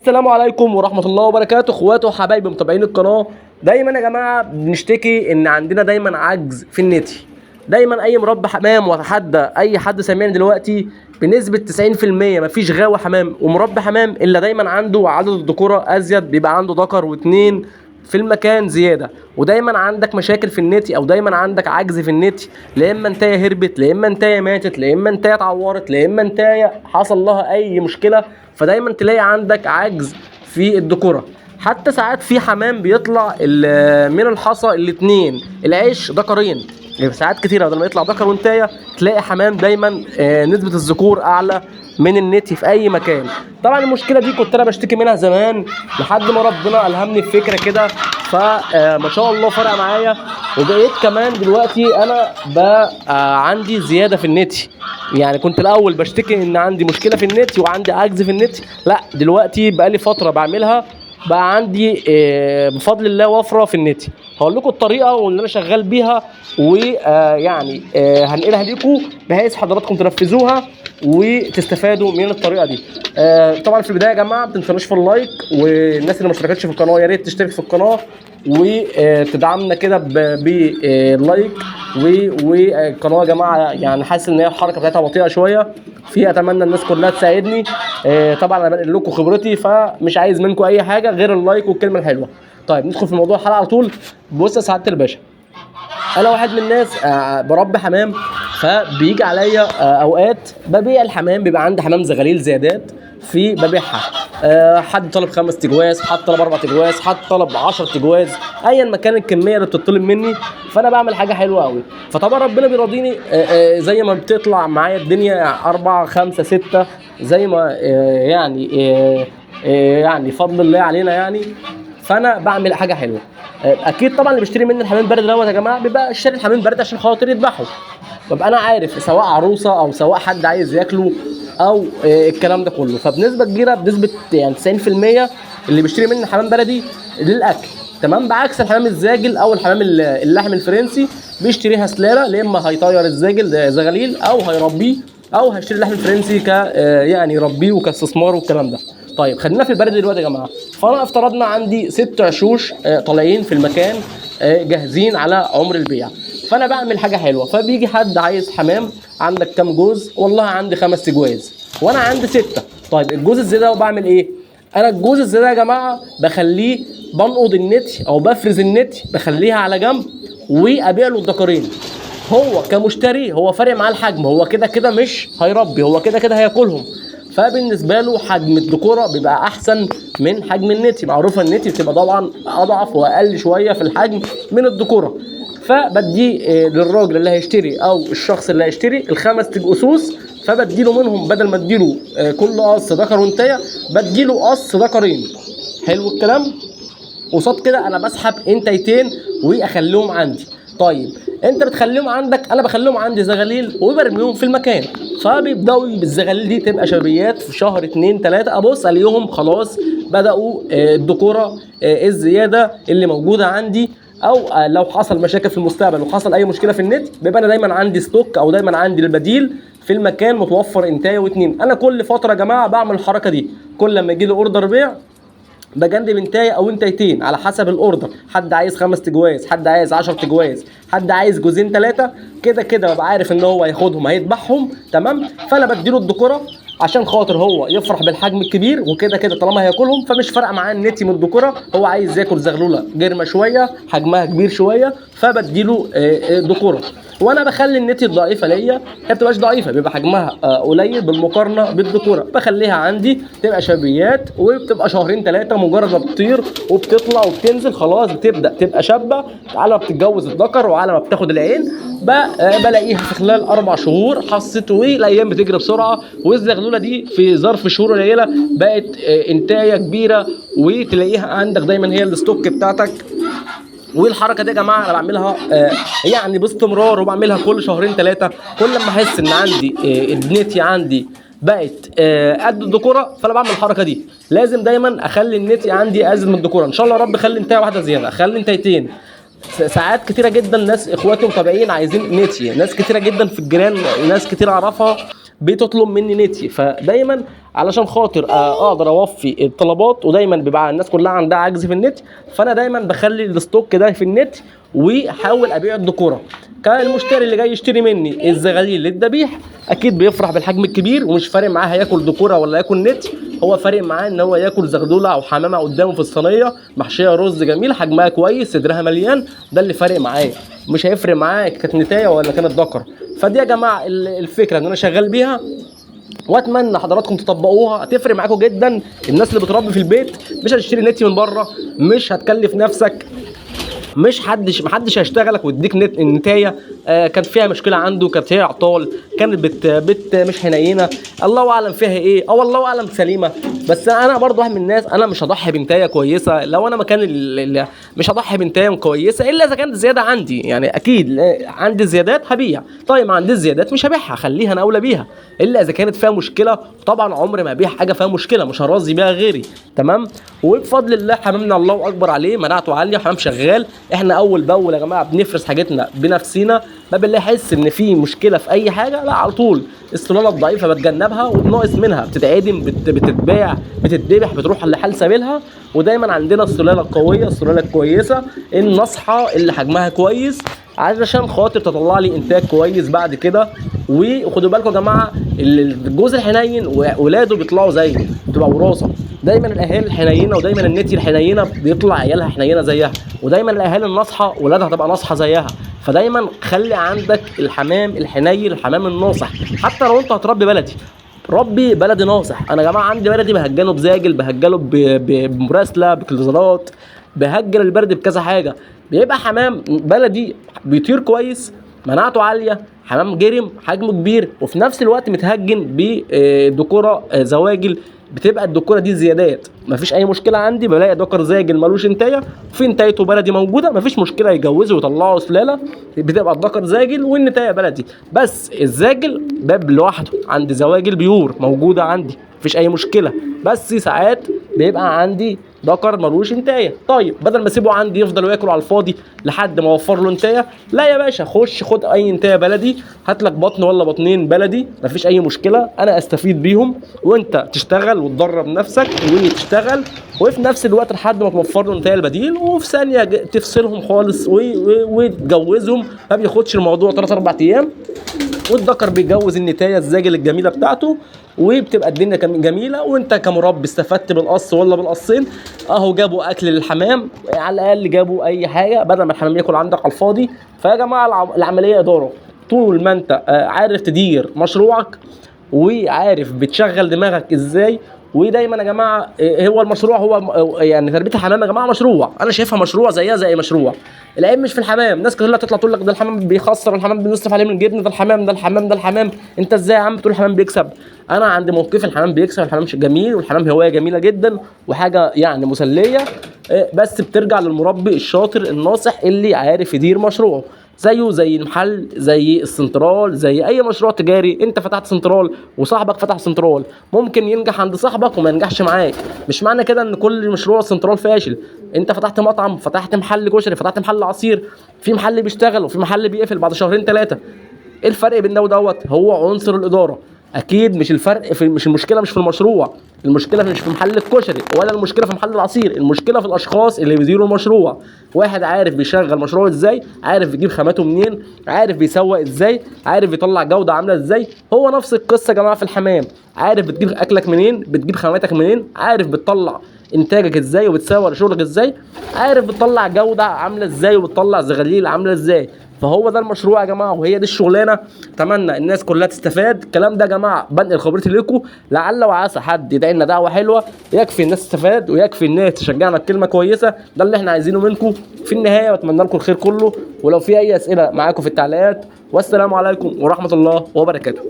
السلام عليكم ورحمة الله وبركاته اخواتي وحبايبي متابعين القناة. دايما يا جماعة بنشتكي ان عندنا دايما عجز في النتي. دايما اي مربي حمام، واتحدى اي حد سامعني دلوقتي بنسبة 90% مفيش غاوي حمام ومربي حمام الا دايما عنده عدد الذكورة ازيد، بيبقى عنده ذكر واتنين في المكان زيادة. ودايما عندك مشاكل في النتي او دايما عندك عجز في النتي، لا اما انتايه هربت، لا اما انتايه ماتت، لا اما انتايه اتعورت، لا اما انتايه حصل لها اي مشكلة. فدايما تلاقي عندك عجز في الذكورة. حتى ساعات في حمام بيطلع من الحصى الاتنين العيش ذكرين، يعني ساعات كتيرة بدل ما يطلع ذكر وانتايه تلاقي حمام دايما نسبه الذكور اعلى من النتي في اي مكان. طبعا المشكلة دي كنت انا بشتكي منها زمان لحد ما ربنا الهمني بفكره كده، فما شاء الله فرق معايا. وبقيت كمان دلوقتي انا بقى عندي زيادة في النتي. يعني كنت الاول بشتكي ان عندي مشكلة في النتي وعندي عجز في النتي، لا دلوقتي بقالي فترة بعملها بقى عندي بفضل الله وفرة في النتي. هقول لكم الطريقة واللي انا شغال بيها، ويعني هنقلها لكم بحيث حضراتكم تنفذوها وتستفادوا من الطريقة دي. طبعا في البداية يا جماعة ما تنسوناش في ال like، والناس اللي ما اشتركتش في القناة يا ريت تشترك في القناة وتدعمنا كده بال like. والقناة يا جماعة يعني حاسس ان هي الحركة بتاعتها بطيئه شوية، في اتمنى الناس كلها تساعدني. طبعا انا بنقل لكم خبرتي، فمش عايز منكم اي حاجة غير ال like والكلمة الحلوة. طيب ندخل في موضوع الحلقة على طول. بص يا سعادة الباشا، انا واحد من الناس بربي حمام، فبيجي عليا اوقات ببيع الحمام، بيبقى عندي حمام زغاليل زيادات في ببيعها. حد طلب 5 تجواز، حد طلب 4 تجواز، حد طلب 10 تجواز، ايا ما كان الكمية اللي بتطلب مني. فانا بعمل حاجة حلوة قوي، فطبعا ربنا بيراضيني. زي ما بتطلع معايا الدنيا 4 5 6 زي ما يعني يعني فضل الله علينا يعني. فانا بعمل حاجة حلوة. اكيد طبعا اللي بيشتري مني الحمام البرد دوت يا جماعة بيبقى شاري الحمام البرد عشان خاطر يذبحه، ببقى انا عارف سواء عروسه او سواء حد عايز ياكله او الكلام ده كله. فبنسبه كبيرة، بنسبة يعني 90% اللي بيشتري مني حمام بلدي للاكل، تمام. بعكس الحمام الزاجل او الحمام اللحم الفرنسي بيشتريها سلالة، يا اما هيطير الزاجل ده زغاليل او هيربيه، او هيشتري اللحم الفرنسي ك يعني يربيه وكاستثمار والكلام ده. طيب خلينا في البرد دلوقتي يا جماعة. فانا افترضنا عندي 6 عشوش طالعين في المكان، جاهزين على عمر البيع. فانا بعمل حاجة حلوة، فبيجي حد عايز حمام، عندك كام جوز؟ والله عندي 5 جواز وانا عندي 6. طيب الجوز الزيادة بعمل ايه؟ انا الجوز الزيادة يا جماعة بخليه بنقض النتي او بفرز النتي، بخليها على جنب وابيع له الذكرين. هو كمشتري هو فارق معاه الحجم، هو كده كده مش هيربي، هو كده كده هياكلهم. فبالنسبه له حجم الذكورة بيبقى احسن من حجم النتي. معروفة النتي بتبقى طبعا اضعف واقل شوية في الحجم من الذكورة. فبديه للراجل اللي هيشتري او الشخص اللي هيشتري ال5 اسوس، فبديله منهم بدل ما اديله كل قص ذكر وانتيه بديله قص ذكرين. حلو الكلام. قصاد كده انا بسحب انتيتين واخليهم عندي. طيب انت بتخليهم عندك، انا بخليهم عندي زغاليل وبرميهم في المكان، فبيبداوا بالزغاليل دي تبقى شبابيات في شهر 2 3، ابص الاقيهم خلاص بداوا الذكورة الزيادة اللي موجودة عندي. او لو حصل مشاكل في المستقبل وحصل اي مشكلة في النت، بيبقى انا دايما عندي stock او دايما عندي البديل في المكان متوفر انتايه واتنين. انا كل فترة يا جماعة بعمل الحركة دي، كل لما يجي لي order بيع بجنب انتايه او انتايتين على حسب ال order. حد عايز 5 تجواز، حد عايز 10 تجواز، حد عايز جوزين 3، كده كده ببقى عارف ان هو هياخدهم هيذبحهم، تمام. فانا بديله الذكورة عشان خاطر هو يفرح بالحجم الكبير، وكده كده طالما هياكلهم فمش فارقه معاه النتي من الذكورة، هو عايز ياكل زغلوله جرمه شوية حجمها كبير شوية، فبديله ذكوره. وانا بخلي النتي الضعيفة ليا، هي ما بتبقاش ضعيفة، بيبقى حجمها قليل بالمقارنة بالذكوره، بخليها عندي تبقى شبيات وبتبقى شهرين 3 مجرد ما بتطير وبتطلع وبتنزل خلاص بتبدا تبقى شابه، على ما بتتجوز الذكر وعلى ما بتاخد العين بلاقيها في خلال 4 شهور حصت، والايام بتجري بسرعة، والزغلوله دي في ظرف شهور قليله بقت انتايه كبيرة، وتلاقيها عندك دايما هي ال stock بتاعتك. والحركة دي يا جماعة انا بعملها يعني باستمرار، وبعملها كل شهرين 3، كل لما احس ان عندي النتي عندي بقت قد الذكورة فانا بعمل الحركة دي. لازم دايما اخلي النتي عندي ازيد من الذكورة، ان شاء الله يا رب اخلي انتايه واحدة زيادة، اخلي انتايتين. ساعات كتيرة جدا ناس اخواتي متابعين عايزين نتي، ناس كتيرة جدا في الجيران، ناس كتير اعرفها بتطلب مني نتي. فدايما علشان خاطر اقدر اوفي الطلبات، ودايما بيبقى الناس كلها عندها عجز في النت، فانا دايما بخلي ال stock ده في النت واحاول ابيع الدكوره. كان المشتري اللي جاي يشتري مني الزغاليل للذبيح اكيد بيفرح بالحجم الكبير، ومش فارق معاه هياكل دكوره ولا ياكل نت، هو فارق معاه ان هو ياكل زغلوله او حمامه قدامه في الصينية محشيه رز جميل، حجمها كويس، صدرها مليان، ده اللي فارق معاه، مش هيفرق معاه كانت نتايه ولا كانت ذكر. فدي يا جماعة الفكرة ان انا شغال بيها، واتمنى حضراتكم تطبقوها، هتفرق معاكم جدا. الناس اللي بتربي في البيت مش هتشتري نتي من بره، مش هتكلف نفسك، مش محدش هيشتغلك ويديك نتايه كانت فيها مشكلة عنده، كانت هي عطال، كانت بت مش حنينه، الله اعلم فيها ايه، او الله اعلم سليمة. بس انا برضو واحد من الناس، انا مش هضحي بنتايه كويسة لو انا مكان مش هضحي بنتايه كويسة الا اذا كانت زيادة عندي، يعني اكيد عندي زيادات هبيع، طيب ما عنديش زيادات مش هبيعها، خليها انا اولى بيها، الا اذا كانت فيها مشكلة. طبعا عمري ما ابيع حاجة فيها مشكلة، مش هرازي بيها غيري، تمام. وبفضل الله حمامنا الله اكبر عليه، مناعته عالية، حمام شغال. احنا اول باول يا جماعة بنفرز حاجتنا بنفسينا، ما بالله احس ان في مشكلة في اي حاجة، لا على طول السلالة الضعيفة بتجنبها وبناقص منها، بتتعدم، بتتباع، بتتذبح، بتروح لحال سبيلها. ودايما عندنا السلالة القوية، السلالة الكويسة، الناصحة اللي حجمها كويس، علشان خاطر تطلع لي انتاج كويس بعد كده. وخدوا بالكم يا جماعة، الجوز الحنين وولاده بيطلعوا زيه، بتبقى وراثه. دايما الاهالي الحنينه ودايما النتي الحنينه بيطلع عيالها حنينه زيها، ودايما الاهالي الناصحة ولادها هتبقى ناصحه زيها. فدايما خلي عندك الحمام الحنين، الحمام الناصح، حتى لو انت هتربي بلدي، ربي بلدي ناصح. انا يا جماعة عندي بلدي بهجنه بزاجل، بهجله بمراسله، بكليزرات، بهجن البلدي بكذا حاجة. بيبقى حمام بلدي بيطير كويس، مناعته عالية، حمام جرم، حجمه كبير، وفي نفس الوقت متهجن بدكوره زواجل، بتبقى الدكوره دي زيادات، مفيش اي مشكلة عندي. بلاقي دكر زاجل ملوش انتايه، في انتايته بلدي موجودة، مفيش مشكلة، يجوزوا ويطلعوا سلالة، بتبقى الدكر زاجل والنتايه بلدي. بس الزاجل باب لوحده، عندي زواجل pure موجودة عندي، مفيش اي مشكلة. بس ساعات بيبقى عندي دكر ملوش انتايه، طيب بدل ما اسيبه عندي يفضل ياكل على الفاضي لحد ما اوفر له انتايه، لا يا باشا، خش خد اي انتايه بلدي، هات لك بطن ولا بطنين بلدي، مفيش اي مشكلة، انا استفيد بيهم وانت تشتغل وتدرب نفسك وتشتغل، وفي نفس الوقت لحد ما توفر له انتايه البديل، وفي ثانية تفصلهم خالص وتجوزهم. ما بياخدش الموضوع 3 4 ايام، والذكر بيتجوز النتايه الزاجل الجميلة بتاعته، وبتبقى الدنيا جميلة. وانت كمربي استفدت بالقص ولا بالقصين، اهو جابوا اكل للحمام، على الاقل جابوا اي حاجة بدل ما الحمام ياكل عندك على الفاضي. فيا جماعة العملية ادارة، طول ما انت عارف تدير مشروعك وعارف بتشغل دماغك ازاي. ودايما يا جماعة هو المشروع هو يعني تربيه الحمام يا جماعة مشروع، انا شايفها مشروع زيها زي مشروع. العيب مش في الحمام، ناس كلها تطلع تقول لك ده الحمام بيخسر، الحمام بنصرف عليه من جيبنا، ده الحمام ده الحمام ده الحمام. انت ازاي يا عم بتقول الحمام بيكسب؟ انا عند موقف الحمام بيكسب، الحمام جميل، والحمام هواية جميلة جدا وحاجه يعني مسلية، بس بترجع للمربي الشاطر الناصح اللي عارف يدير مشروعه. زيه زي المحل، زي السنترال، زي اي مشروع تجاري. انت فتحت سنترال وصاحبك فتح سنترال، ممكن ينجح عند صاحبك وما ينجحش معاك. مش معنى كده ان كل مشروع سنترال فاشل. انت فتحت مطعم، فتحت محل كشري، فتحت محل عصير، في محل بيشتغل وفي محل بيقفل بعد شهرين ثلاثة. ايه الفرق بين ده ودوت؟ هو عنصر الادارة. اكيد مش الفرق في، مش المشكلة مش في المشروع، المشكلة مش في محل الكشري ولا المشكلة في محل العصير، المشكلة في الاشخاص اللي بيديروا المشروع. واحد عارف بيشغل مشروعه ازاي، عارف بيجيب خاماته منين، عارف بيسوق ازاي، عارف بيطلع جوده عامله ازاي. هو نفس القصة يا جماعة في الحمام، عارف بتجيب اكلك منين، بتجيب خاماتك منين، عارف بتطلع انتاجك ازاي وبتسوق شغلك ازاي، عارف بتطلع جوده عامله ازاي وبتطلع زغاليل عامله ازاي. فهو ده المشروع يا جماعة، وهي دي الشغلانة. اتمنى الناس كلها تستفاد. الكلام ده يا جماعة بنقل خبرتي لكم، لعل وعسى حد يدعي لنا دعوه حلوة، يكفي الناس تستفاد ويكفي الناس تشجعنا بكلمه كويسة. ده اللي احنا عايزينه منكم في النهاية. واتمنى لكم الخير كله، ولو في اي اسئلة معاكم في التعليقات. والسلام عليكم ورحمة الله وبركاته.